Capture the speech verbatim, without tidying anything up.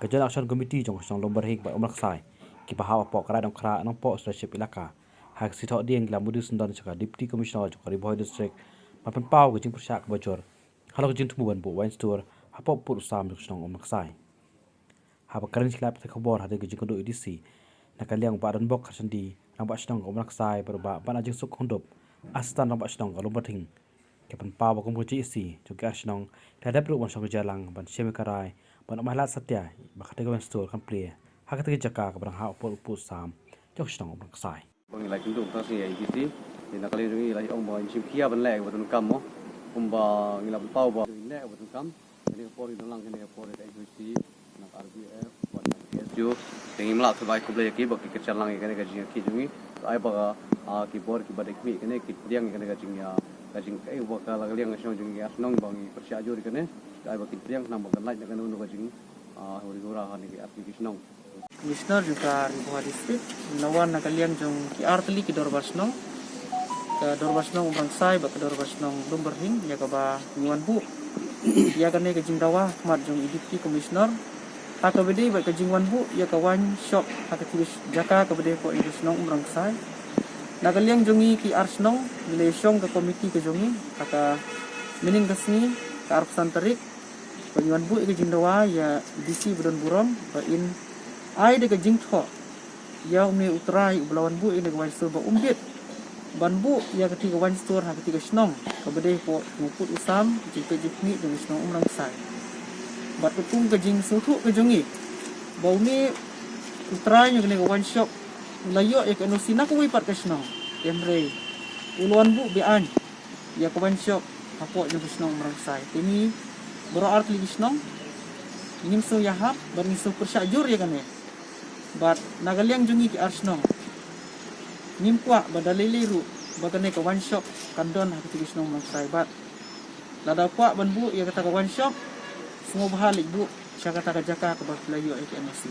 Ka Joint Action Committee jong ka shnong Lumbyrhing bad Umrangsai kiba hap hapoh ka Raid Nongkhrah Nongpoh Stewardship Elaka ha ka sngi Thohdieng ki la mudui syndon sha ka Deputy Commissioner jong ka Ri Bhoi District ban pynpaw ka jingpyrshah kaba jur halor ka jingthmu ban buh wine store hapoh pud u sam jong ka shnong Umrangsai. Haba kren sha ki lad pathai khubor hadien ka jingkynduh A D C na ka liang u Bah Donbok Kharshandi, Rangbah Shnong ka Umrangsai bad u Bah Banajingsuk Khongdup, Assistant Rangbah Shnong ka Lumbyrhing, ki pynpaw ba kum ka J A C jong ki ar shnong ki la dep ruh ban shong ka jingïalang ban shim ïa ka rai ban ym ailad satia ba katei ka wine store kan plie ha katei ka jaka kaba dang hap hapoh pud u sam jong ka shnong Umrangsai. Ba ngi la kynduh tang sha A D C, te na ka liang jong ngi la ong ba ngin shim khia ban leh kaba donkam mo. Kumba ngi la pynpaw ba ngin leh kaba donkam. Kane ka por ngi dang lang kane ka por ka H Y C, na ka R B F bad na ka K S U. Te ngim lah shuh ban ai khublei ïa ki ba ki kyrshan lang ïa kane ka jingïakhih jong ngi. Ai ba ka, ah, ki bor kiba dei khmih kane ki pdiang ïa kane ka jing, ah, ka jing, eh, ba ka la ka liang ka shnong jong ngi, ka shnong ba ngi pyrshah jur ïa kane. Ai ba ki pdiang khnang ba kan lait na kano kano ka jing, ah, huri hura ha kane ki artylli ki shnong. Commissioner jong ka Ri Bhoi District, nga wan na ka liang jong ki artylli ki dorbar shnong, ka dorbar shnong Umrangsai bad ka dorbar shnong Lumbyrhing, ïa kaba ngi wan buh ïa kane ka jingdawa ha khmat jong i Deputy Commissioner ha kaba ïadei bad ka jingwan buh ïa ka wine shop ha katei ka jaka kaba dei hapoh ïa ka shnong Umrangsai. Na ka liang jong ngi ki ar shnong ngi la shong ka komiti ka jong ngi ha ka mynnin ka sngi, ka arphew san tarik, ba ngin wan buh ïa ka jingdawa ïa i D C ba don burom ba in ai da ka jingthoh ïa une u trai uba la wan buh ïa kane ka wine store ba um bit ban buh ïa katei ka wine store ha katei ka shnong kaba dei hapoh pud u sam jingpeit jingkhmih jong ka shnong Umrangsai. Bad katkum ka jingsngewthuh ka jong ngi ba une u trai jong kane ka wine shop u la ïoh ïa ka N O C na kawei pat ka shnong, hynrei u la wan buh be-aiñ ïa ka wine shop hapoh jong ka shnong Umrangsai. Te ngi baroh artylli ki shnong ngim sngew ïahap bad ngi sngew pyrshah jur ïa kane. Bad na ka liang jong ngi ki ar shnong ngim kwah ba da lei lei ruh ba kane ka wine shop kan don ha katei ka shnong Umrangsai, bad lada kwah ban buh ïa kata ka wine shop, sngewbha leit buh sha kata ka jaka kaba phi la ïoh ïa ka N O C.